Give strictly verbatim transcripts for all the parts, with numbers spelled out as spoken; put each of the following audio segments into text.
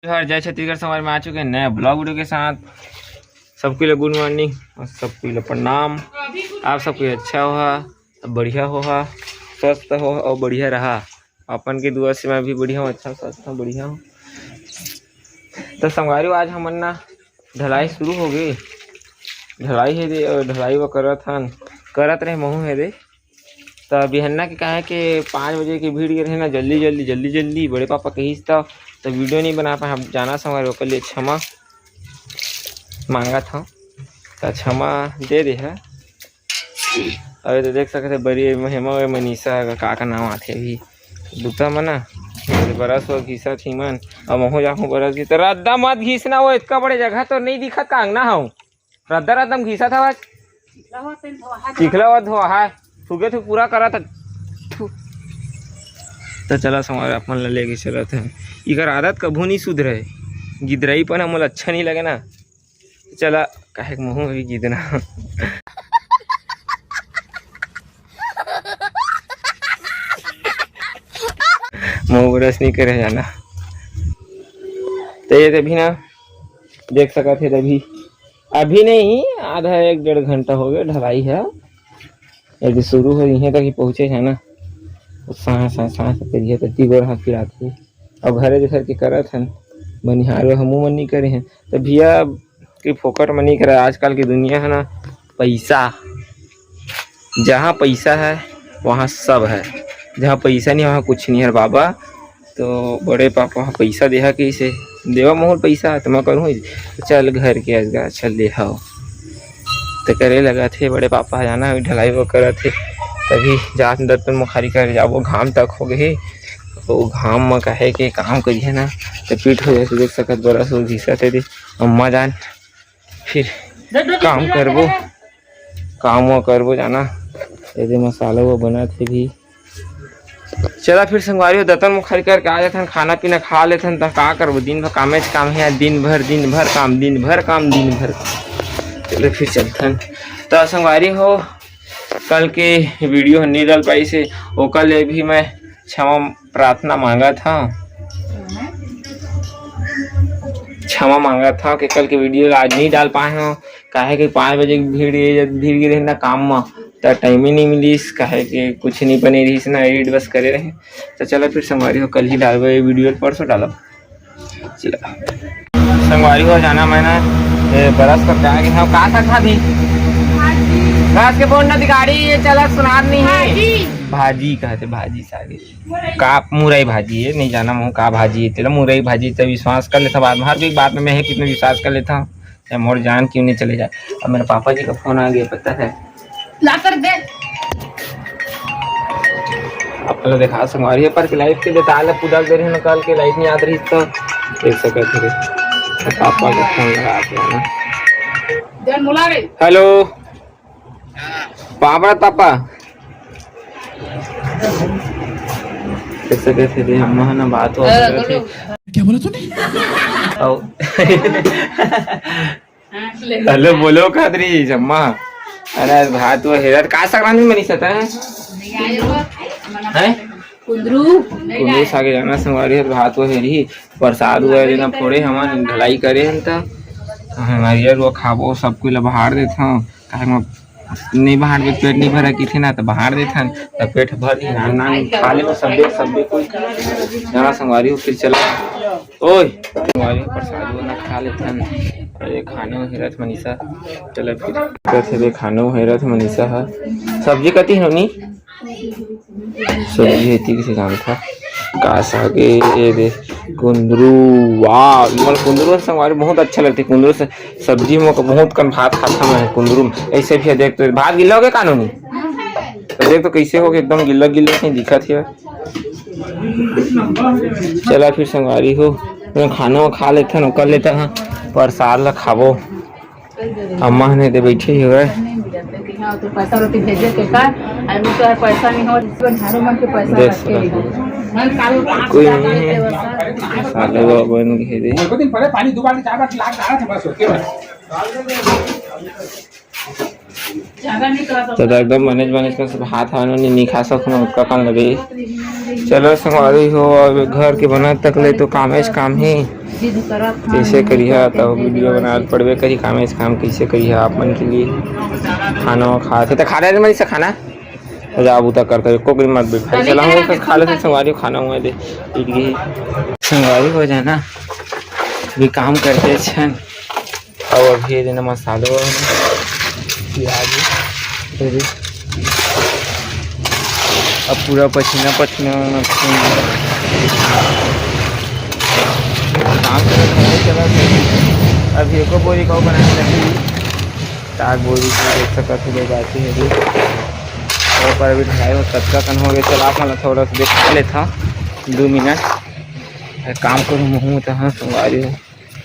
जोहार, जय छत्तीसगढ़ संगवारी, मैं आ चुके हैं नया ब्लॉग वीडियो के साथ। सबके लिए गुड मॉर्निंग और सबके लिए प्रणाम। आप सबके अच्छा होहा, बढ़िया होहा, स्वस्थ हो और बढ़िया रहा। अपन के दुआ से मैं भी बढ़िया हूँ, अच्छा स्वस्थ हूँ, बढ़िया हूँ। तो संगवारी, आज हमन ना ढलाई शुरू हो गई, ढलाई हे दे, अ, ढलाई वो करत हन, करत रहे महू हे दे। त बिहन्ना के काहे के पाँच बजे के भीड़ गे रहे ना, जल्दी जल्दी जल्दी जल्दी बड़े पापा कहिस त, त वीडियो नहीं बना पाए। हम जाना संगवारी, ओकर लिए क्षमा मांगत हूँ, त क्षमा दे दे है। अरे तो देख सकते बड़ी महिमा है मनीषा का, का, का नाम आथे अभी बुता मना, बरस वो घिसा थी मन, अब महू जाहूँ बरस घिस, रद्दा मत घिसना, वो इतना बड़े जगह तो नहीं दिखत का अंगना हूँ। रद्दा रद्दा म घिसत हवस। चिखला व धोहा, थूके थूक पूरा करत ह-, थू। त चला संगवारी, अपन ला लेके चलत हन। इकर आदत कभू नहीं सुधरे। गिदरईपन ह मोला अच्छा नहीं लगे ना। चला, काहे के महू अभी गिदना। महू ब्रश नहीं करे जाना। तो ये अभी ना देख सकत हे, अभी, अभी नहीं, आधा एक डेढ़ घंटा हो गया ढलाई है। यदि शुरू हो इहें तक ही पहुँचे है ना, तो सांस, सांस, सांस करिए तो तीबर हाथ पिरात ही। अब घरे घर के करत हन, बनिहार हमू मन नहीं करे हैं। तो भैया कि फोकट में नहीं करा। आजकल की दुनिया है ना, पैसा, जहाँ पैसा है वहाँ सब है, जहाँ पैसा नहीं वहाँ कुछ नहीं है बाबा। तो बड़े पापा ह पैसा देहा कि इसे देवा मोहर पैसा तो मैं करूँ, चल घर के अजगा चल देहा। तो करे लगा थे बड़े पापा ह जाना ढलाई वो करत थे, तभी जात दतन मुखारी कर जाबो, घाम तक हो गए। वो घाम में कहे के काम करिए ना तो पीठ हो जाए। देख सकत बड़ा सो घिसा थे अम्मा जान, फिर काम करबो, काम वो करबो जाना। एदे मसाला वो बना थे भी। चला फिर संगवारी हो, दतन मुखारी करके आ जाथन, खाना पीना खा लेथन, त का करबो, दिन भर कामेच काम है, दिन भर, दिन भर काम, दिन भर काम, दिन भर काम। चलो फिर चलथन। त संगवारी हो, कल के वीडियो नहीं डाल पाई से, ओकर ले भी मैं क्षमा प्रार्थना मांगत हव, क्षमा मांगत हव कि कल के वीडियो ला आज नहीं डाल पाए हव, काहे कि पाँच बजे के भीड़ ये, भीड़ गे रहे ना काम म, त टाइम ही नहीं मिलिस, काहे कि कुछ नहीं बने रहिस ना, एडिट बस करे रहे। तो चलो फिर संगवारी हो, कल ही डालबो ये वीडियो, परसों डालब। चला। संगवारी हो जाना मैं ना, ए, बरस कर जाएंगे हम, का साग भाभी? भाजी। घास के बोन ना दिगाड़ी, ये चला सुनार नहीं है। भाजी। भाजी कहते, भाजी सागे। का मुरई भाजी है, नहीं जाना महू का भाजी है, तेला मुरई भाजी त विश्वास कर लेता, बाद में हर एक बात में मैं है कितना विश्वास कर लेता हूँ, चाहे मोर जान क्यों नहीं चले जाए। अब मेरे पापा जी का फोन आ गया, पता है। ला कर दे। आप लोग देखा संगवारी पर के लाइट के देता आले पुदल दे रहे ना, कल के लाइट नहीं आत रही तो देख सकत थे। तो पापा का फोन लगा के आना। जन बुला रे। हेलो। Papa, papa. कैसे, कैसे रे, हम है ना, बात हो हाँ, रही थी। क्या बोला तूने? ओ। हाँ, ले। हेलो, बोलो, खादरी, जम्मा। अरे, भात वो हेरत, का साग रांधी मनीषा, तैं? हैं? कुंदरू। कुंदरू सागे जाना संगवारी है, भात वो हेरी, प्रसाद वो है, ना फोड़े, हमन ढलाई करे हन, त हरियर वो खाबो, सब कोई ला बहार देथन, काहे म नहीं बहार दे, पेट नहीं भरा किथे ना, त बहार देथन, त पेट भर ही नान नान खा लेबो, सबे, सबे कोई। जाना संगवारी हो, फिर चला। ओए, संगवारी हो, प्रसाद वो ना खा लेथन। अरे, खाने में हेरत मनीषा, चला फिर। कथे दे खाने में हेरत मनीषा है। सब्जी कती होनी? सब्जी है, तीर से जानता। का सागे, ये दे, कुंदरू, वाह, मन कुंदरू संगवारी बहुत अच्छा लगते। कुंदरू से सब्जी में बहुत कन भात खाता मैं कुंदरू में। ऐसे भी है, देख तो भात गिल्ला हो गया कानूनी। तो देख तो कैसे हो गया, एकदम गिल्ला गिल्ला से दिखत है। चला फिर संगवारी हो, खाना खा लेथन, ओकर लेथन, प्रसाद ला खाबो। अम्मा ने दे बैठे ही हुए। हाँ, तो पैसा रोटी भेजे के का? अभी तो है पैसा नहीं हो, इसको झाड़ू मन के पैसा देख रखे ही हो। कोई नहीं है। साले वो बन के दे। दो दिन पहले पानी दो बाल्टी, चार बाल्टी लाग रहा था बस, ओके बस। तो एकदम बनेच बनेच कन सब हाथ हाथ में नहीं खा सकना, उतका कन लगे। चलो संगवारी हो, अब घर के बनत तक ले तो कामेच काम हे। कैसे करिहा, तो वीडियो बनाए पड़बे करी, कामेच काम कैसे करिहा आप मन के लिए। खाना खात हे तो खा रहे मन से खाना। जा बूता कर कर कोकरी मत बैठ। चला हम खा लेते संगवारी, खाना हुआ दे। संगवारी हो जाना, भी काम करते छन। अउ अभी ये देना मसालो, प्याज, अरे, अब पूरा पसीना पसीना, काम करत हे, चला। अभी एको बोरी का बनाए लगी, साग बोरी को देख सकत हो, ले जाती है अभी। और पर अभी ढलाई हो, कतका कन हो गए, चला आप मन ला थोड़ा सा दिखा लेता हूँ, दो मिनट। काम करूँ, मुँह तो हाँ, संगवारी हो।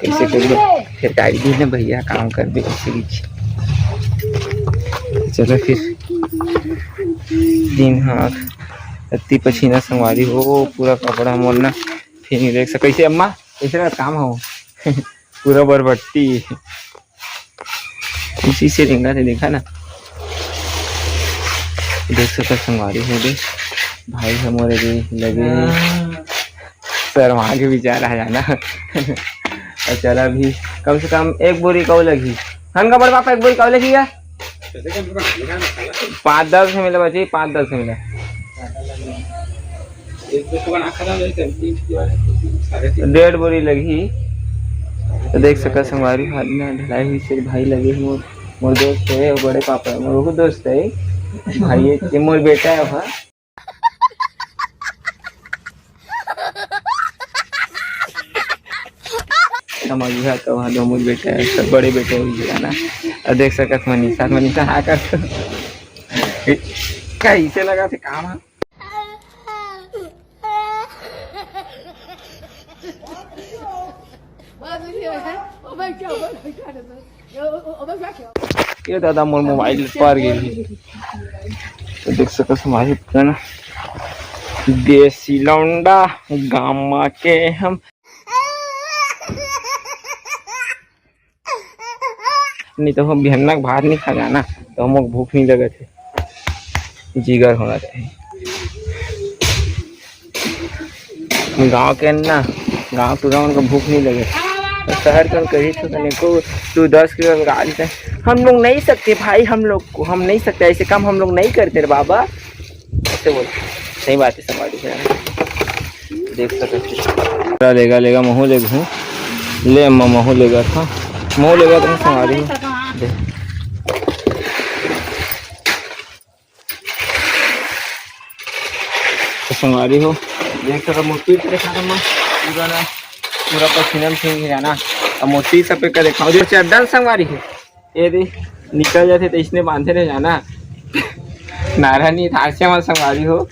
कैसे करिए? फिर गाड़ी दी ना भैया, काम कर दे ऐसे बीच। चलो फिर दिन, हाँ, अति पसीना संगवारी हो, पूरा कपड़ा मोलना। फिर नहीं देख सक कैसे अम्मा, कैसे का काम हो। पूरा बरबट्टी। उसी से रेंगा थे, देखा ना। देख सकत संगवारी हो दे, भाई हमरे दे लगे हे। हाँ। शर्मा के विचार आ जाना। और चला अभी कम से कम एक बोरी कऊ लगी। हन का बड़ पापा, एक बोरी कऊ लगी या? पाँच दस के मिला बची, पाँच दस के मिला। डेढ़ बोरी लगी। तो देख सकत संगवारी हो, आदमी ढलाई हुई से भाई लगे हे मोर, मोर दोस्त हे, वो बड़े पापा हे, मोर वो दोस्त हे, भाई हे, ये मोर बेटा हे, हाँ। समझ गया तो वहाँ दो मोर बेटा हे, सब बड़े बेटे हो गया ना। और देख सकत मनीषा, मनीषा हाँ कर। कैसे लगा थे काम, हाँ? ये दादा मोर मोबाइल पर गे हे। तो देख सकत हमारे ना देसी लौंडा गामा के हम नहीं तो हम बिहन्ना के भात नहीं खा जाना, तो हमको भूख नहीं लगत हे। जिगर होना चाहिए। गाँव के ना, गाँव के गाँव को भूख नहीं लगे। तो शहर के कही तो तने को तू दस किलो गाड़ी से, हम लोग नहीं सकते भाई, हम लोग को, हम नहीं सकते, ऐसे काम हम लोग नहीं करते रे बाबा। ऐसे बोल, सही बात है, संगवारी है। देख सकते हो। लेगा, लेगा, महू लेगहूँ। ले अम्मा, महू लेगा था। महू लेगा तो संगवारी हो। दे। तो संगवारी हो। देख सकते हो, मोर पीठ दिखा दो, पूरा ना, पूरा पसीना में भींग जाना। अब मोर पीठ सब पे का दिखाओ, जो चड्डा संगवारी है। ये दे, निकल जाते तो इसने बांधे रह जाना। नारा नहीं था, आसिया मत संगवारी हो।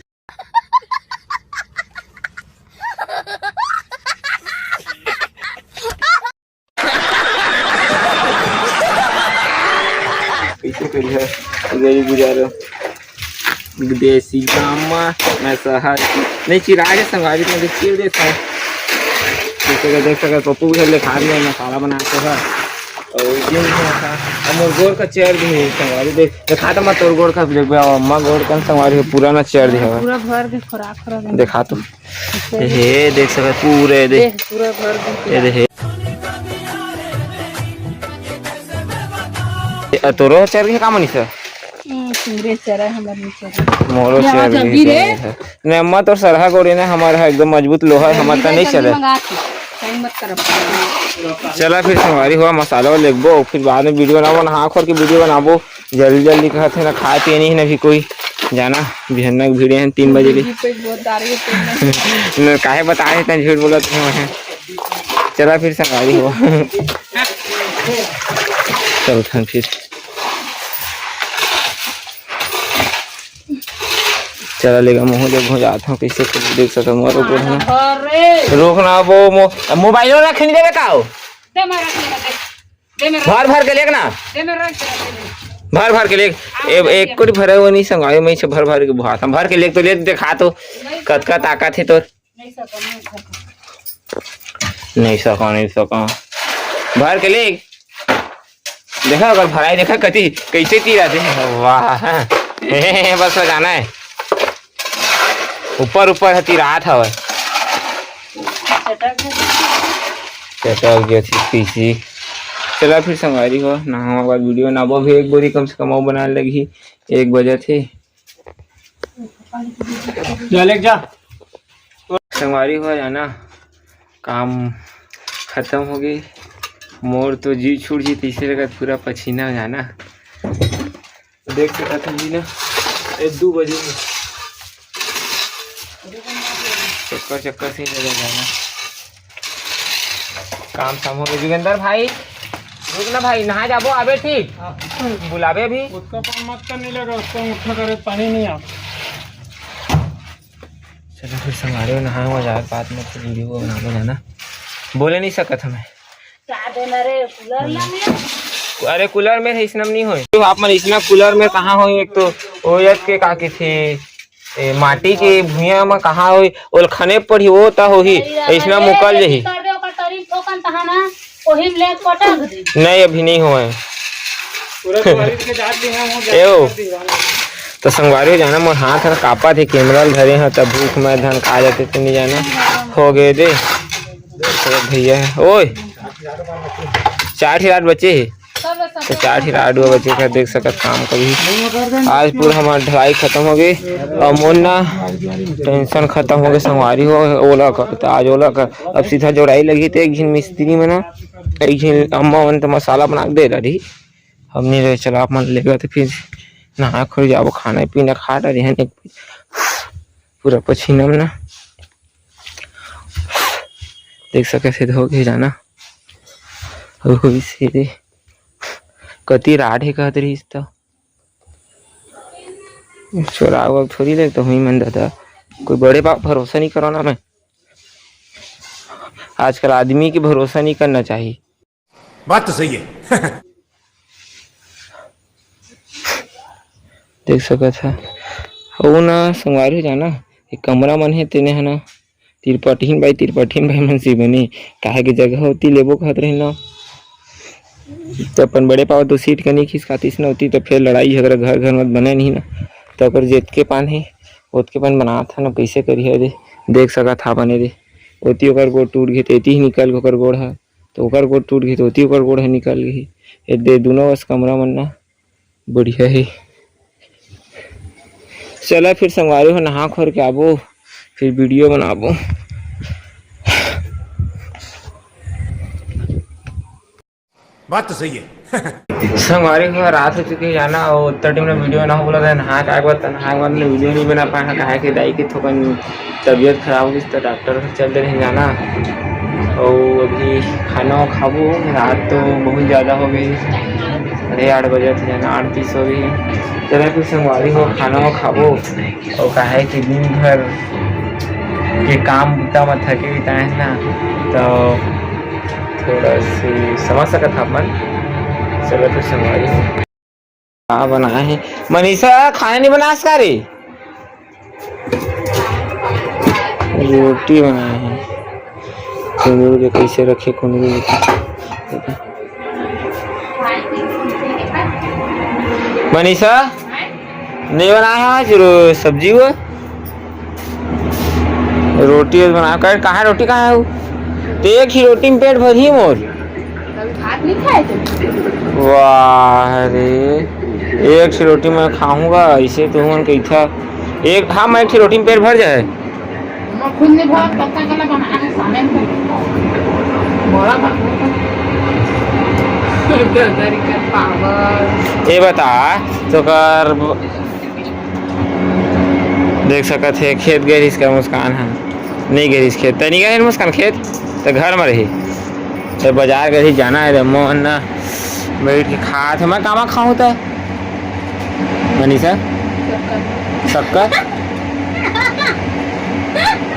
कैसे करिए, गरीब गुजारा। देसी गामा, मैं शहर। नहीं, चिराग है संगवारी, तो चीर देता हूँ। जैसे कि देख सकते, पप्पू भी ले खा लिया, मसाला बना के है। और ये भी है, अब मोर गोड़ का चेयर भी है संगवारी, देख, दिखा तो मत तोर गोड़ का, देख बे, अम्मा गोड़ का संगवारी है, पुराना चेयर भी है। पूरा भर दे, खोराक, खोराक। दिखा तो। हे, देख सकत पूरे दे। देख, पूरा भर दे। ये दे हे। ए, तोरो चर के का मनीष हे? हम्म, पूरे चरा हमर नीचे। मोरो ये चर आवाज अभी रे। ने अम्मा तोर सरहा गोड़े ने हमर ह एकदम मजबूत लोहा हे, हमर त जल्दी नहीं जल्दी चले। मंगा के। टाइम मत कर। चला फिर संगवारी हो, मसाला लेगबो, फिर बाद में वीडियो बनाबो, नहा खोर के वीडियो बनाबो। जल्दी जल्दी कहत हे ना, खाए पिए नहीं हे ना अभी कोई। जाना बिहन्ना के भिड़े हैं तीन बजे ले। न, काहे बताए हे, तैं झूठ बोलत हे वहाँ। चला फिर संगवारी हो। चलथन फिर। चला लेगा, महू ले घो जात हूँ, कैसे कर देख सकत मोर ऊपर है। अरे। रोक ना वो मो-, मोबाइल रख नहीं देवे का हो? दे मैं रख लेगा, दे। दे मैं रख भर भर के लेग ना। दे मैं रख लेगा, दे मैं। भर भर के लेग। हाँ, ए, भर एक के। कोटी भरे वो नहीं संगायो, मैं इसे भर भर के बुहात हूँ। भर के लेग तो ले दिखा तो। नहीं कतका सकता। ताकत है तोर। नहीं सका, नहीं सका। नहीं सका, नहीं सका। भर के लेग। देखा, अगर भराई देखा कति, कइसे तीर आथे। वाह, हे, हे, हे, बस लगाना हे। ऊपर, ऊपर ह तीरात हवय। चटक गे। चटक गे थी पीसी। चला फिर संगवारी हो, नहावा बाद video बनाबो, अभी एक बोरी कम से कम अउ बनाए लगही, एक बजत हे। जा लेके जा। संगवारी हो जाना, काम खतम हो गे। मोर तो जी छूट जी, तीसरे का पूरा पसीना जाना। देख सकत हन जी ना, ए दू बजे हे। चक्कर, चक्कर से ही लगा जाना। काम साम हो गे। जोगेंद्र भाई, रुक ना भाई, नहा जाबो, आबे ठीक। हाँ। बुलाबे अभी। उसका पानी मत कर, नहीं लगा, उसका मुट्ठा करे, पानी नहीं आ। चलो फिर संभालो, नहाए हुआ जाए, बाद में फिर video बनाबो जाना। बोले नहीं सकत हमें। का देना रे, cooler ला में? अरे cooler में है, इसना में नहीं होय। तो आप मन इसना cooler में कहाँ होय? एक तो वो यत के का कथे, ए, माटी के भुइयां में कहाँ होय? ओल खने पड़ी, वो ता होही। अरे, इसना अरे, मुकल अरे, जही। कर दे, ओकर तरी ठोकन तहाँ ना, ओही में ले पटक दे। नहीं, अभी नहीं होय। पूरा तो हरित के जात भी हम हो एओ। जाते हैं। तो संगवारी हो जाना, मोर हाथ ह कांपत हे, camera ल धरे ह, तब भूख में धन खा जाते तो नहीं जाना। हो गए दे। तो भैया हे, ओए, चार ही रात बचे हे। तो चार ही रात बचे का देख सकत काम कभी। आज पूरा हमार ढलाई खतम हो गए और मोर ना tension खतम हो गए संगवारी हो, ओला कर, तो आज ओला कर। अब सीधा जोड़ाई लगी तो एक झिन मिस्त्री में ना, एक झिन अम्मा मन तो मसाला बना के दे रही। हम नहीं रहे, चला आप मन लेगा तो फिर नहा खोर जाबो, खाना पीना खा डरे हन एक। पूरा पसीना में ना देख सकत हे, धो के जाना। ओही से रे, कति राड हे कहत रहिस त। चोरा हुआ थोड़ी ले तो हुई मन दादा, कोई बड़े बाप भरोसा नहीं करो ना मैं। आजकल आदमी के भरोसा नहीं करना चाहिए। बात तो सही है। देख सकत ह। अउ ना संगवारी हो जाना, एक कमरा मन हे तेने ह ना, तिरपटहीन बाई, तिरपटहीन बाई मन से बने, काहे के जगह होती लेबो कहत रहे ना। तो अपन बड़े पापा तो सीट के नहीं खिसकातिस ना होती, तो फिर लड़ाई झगड़ा घर घर मत बने नहीं ना। तो अगर जेतके पान हे, ओतके पान बनात ह ना, कैसे करिए दे, देख सकत हा बने दे। ओती ओकर गोड़ टूट गे, तेती ही निकल गे ओकर गोड़ ह। तो ओकर गोड़ टूट गे, तो ओती ओकर गोड़ ह निकल गे। ए दे दुनो बस कमरा मन ना बढ़िया हे। चला फिर संगवारी हो नहा खोर के आबो, फिर video बनाबो। बात तो सही है। संगवारी हो रात हो चुकी है जाना, और उतना time में video ना हो बोला था, नहा के आए बाद, नहा के बाद में video नहीं बना पाए, काहे कि दाई के थोकन तबीयत खराब हो गई, तो डॉक्टर घर चल दे रहे जाना। और अभी खाना खाबो, रात तो बहुत ज़्यादा हो गई, साढ़े आठ बजे थे जाना, आठ तीस हो गई। चला फिर संगवारी हो खाना खाबो, और काहे कि दिन भर के काम बुता में थके बिताए हैं ना, तो थोड़ा सी समझ सकत हा अपन। चलो फिर संगवारी हो। का बनाए हे? मनीषा, खाना नहीं बनास का रे? रोटी बनाए हे। कुंदरू के कैसे रखे कुंदरू के। मनीषा, नहीं बनाए हे आज रो-, सब्जी वो? रोटी बनाए कर, कहाँ रोटी कहाँ है वो? तो एक ही रोटी में पेट भर ही मोर। कभी भात नहीं खाए थे? वाह रे, एक ही रोटी मैं खाऊंगा, इसे तो मन कही था। एक, हाँ, मैं एक ही रोटी में पेट भर जाए। मैं खुद नहीं भरा, पत्ता कला बना है, सामने में बड़ा बना। गदर कर पावर। ये बता, तो कर देख सकत हे, खेत गए रहिस का मुस्कान ह? नहीं गए रहिस खेत। त नहीं गए मुस्कान खेत, त घर में रही। त बाजार गए रहिस, जाना है रे मोहन ना, बैठ के खात हे। मैं कामा खाऊं त? मनीषा? शक्कर?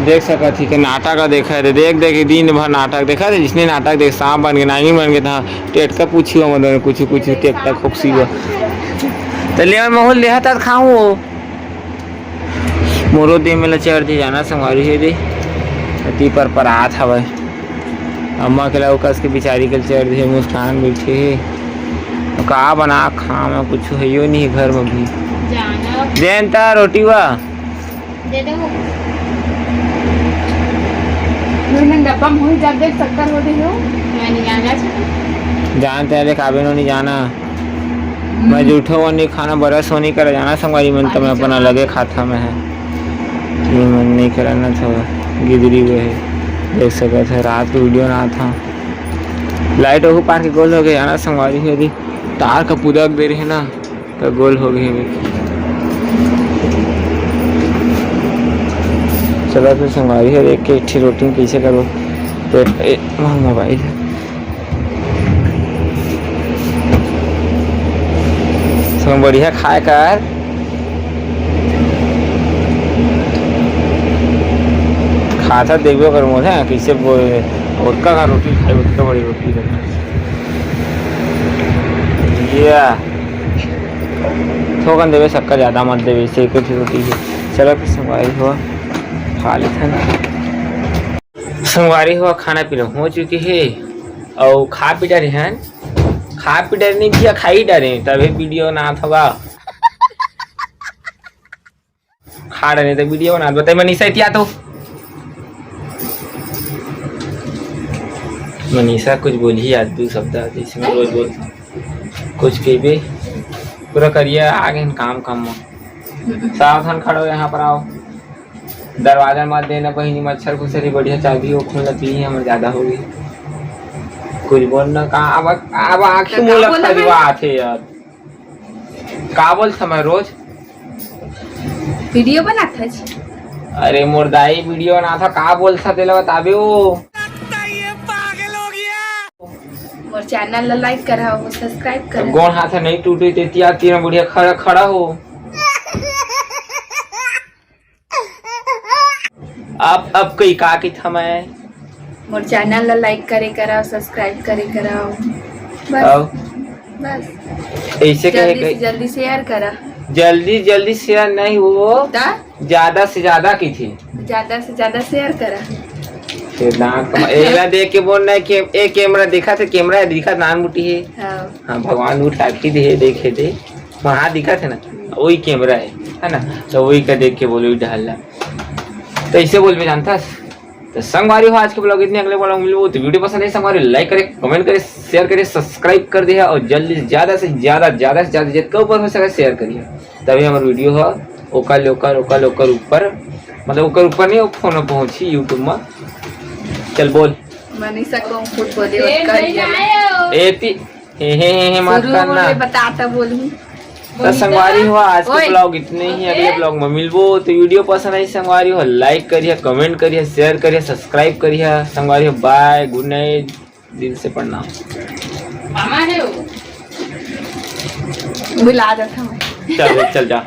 देख सकत ही के नाटक ह, देखा है, देख, देख, दिन भर नाटक देखा थे, जिसने नाटक देख, सांप बन के, नागिन बन के था, टेटका पूछी हो, मतलब, कुछ, कुछ, टेटका खोपसी हो। त ले, मैं महूल देहा, त खाऊं हो। मोरो दे मेला चढ़ दे जाना संगवारी हे दे। अति पर परात हवय। अम्मा के ला कस के बिचारी के चढ़ दे मुस्कान बैठे हे। का बना खा, मैं कुछ हइयो नहीं घर में भी। जाना। जयंता, रोटी वा। दे दो। डब्बा में हुई जा, देख, शक्कर हो रही हो। मैं नहीं जाना चाहती। जानते हैं, देख, आबे नो नहीं जाना। मैं जूठो वो नहीं खाना, बरस वो नहीं करा जाना, संगवारी मन तो मैं अपना लगे खाता में है। ये मन नहीं करा ना था, गिदरी वो है। देख सकत है, रात को वीडियो ना था। लाइट ओहू पार के गोल हो गया ना, संगवारी हो रही। तार का पुदक दे रहे ना, तो गोल हो गए। चलो फिर संगवारी हो, देख के एक ठे रोटी में कैसे करो। तो ए, वहाँ मोबाइल है। सब बढ़िया खाए कर। खाता देखबो कर मोर, हैं, कैसे बोल, ओतका का रोटी खाई, ओतका बड़ी रोटी खाई। ये थोकन देवे, शक्कर ज्यादा मत देवे, इसे एक ही रोटी है। चलो फिर संगवारी हो, खा लेथन। संगवारी हो, खाना पीना हो चुके हे, अउ खा पी डरे हैं, खा पी डरे नहीं भैया, खा ही डरे, तभी वीडियो ना थवा। खा डरे तो वीडियो बना, बताइए मनीषा, इतिया तो मनीषा कुछ बोली आज, दो शब्द जैसे मैं रोज बोलता हूँ, कुछ कहिबे। पूरा करिया आ गए काम काम में। सावधान खड़ो, यहाँ पर आओ। दरवाजा मत देना बहिनी, मच्छर घुसरी, बढ़िया चाबी हो, खुलना पी हमर ज्यादा हो गई। कुछ बोलना का, अब अब आँखी तो मुँह का लग बोला खजुआ है? आथे यार। का बोलत मैं रोज? वीडियो बनात हस? अरे मोर दाई वीडियो बनात ह, का बोलत तेला बताबे वो। मोर चैनल ला लाइक करा, सब्सक्राइब करा। गोड़ हाथ नहीं टूटे ते तिया तीन बुढ़िया खड़ा खड़ा हो। अब अब कई का की थमय। मोर चैनल ला लाइक करे करा, सब्सक्राइब करे करा। बस। अब बस। ऐसे कहे जल्दी से कही जल्दी शेयर करा। जल्दी जल्दी शेयर नहीं हो, ता? ज्यादा से ज्यादा की थी। ज्यादा से ज्यादा शेयर करा। ये दांत कमा-, एला देख के बोल रहा है कि एक कैमरा दिखा थे, कैमरा दिखा, नान मुटी है। हाँ। हाँ, भगवान उठा के दे, देखे दे। वहाँ दिखत हे ना, वही कैमरा हे, हे ना? तो वही का देख के बोलो, डाल ला। तो ऐसे बोलबे जानथस। तो संगवारी हो, आज के ब्लॉग इतने, अगले ब्लॉग मिलबो। तो वीडियो पसंद है संगवारी, लाइक करे, कमेंट करे, शेयर करे, सब्सक्राइब कर दिया और जल्दी ज्यादा से ज्यादा, ज्यादा से ज्यादा जितना ऊपर हो सके शेयर करिए, तभी हमारे वीडियो हो ओकर ओकर ओकर ओकर ऊपर, मतलब ओकर ऊपर नहीं, वो फोन में पहुंची YouTube में। चल बोल। मनीषा को फुट बोले, ओकर ये। एती हे, हे, हे, हे, मत शुरू करना। बोले, बताता बोलूं। तो संगवारी हो, आज के ओए। ब्लॉग इतने ही, अगले ब्लॉग में मिलबो। तो वीडियो पसंद आई संगवारी हो, लाइक करिए, कमेंट करिए, शेयर करिए, सब्सक्राइब करिए संगवारी हो। बाय, गुड नाइट, दिल से प्रणाम। मामा है वो। बुला देता हूँ। चल, चल जा।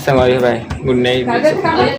संगवारी हो, बाय, गुड नाइट, दिल से प्रणाम।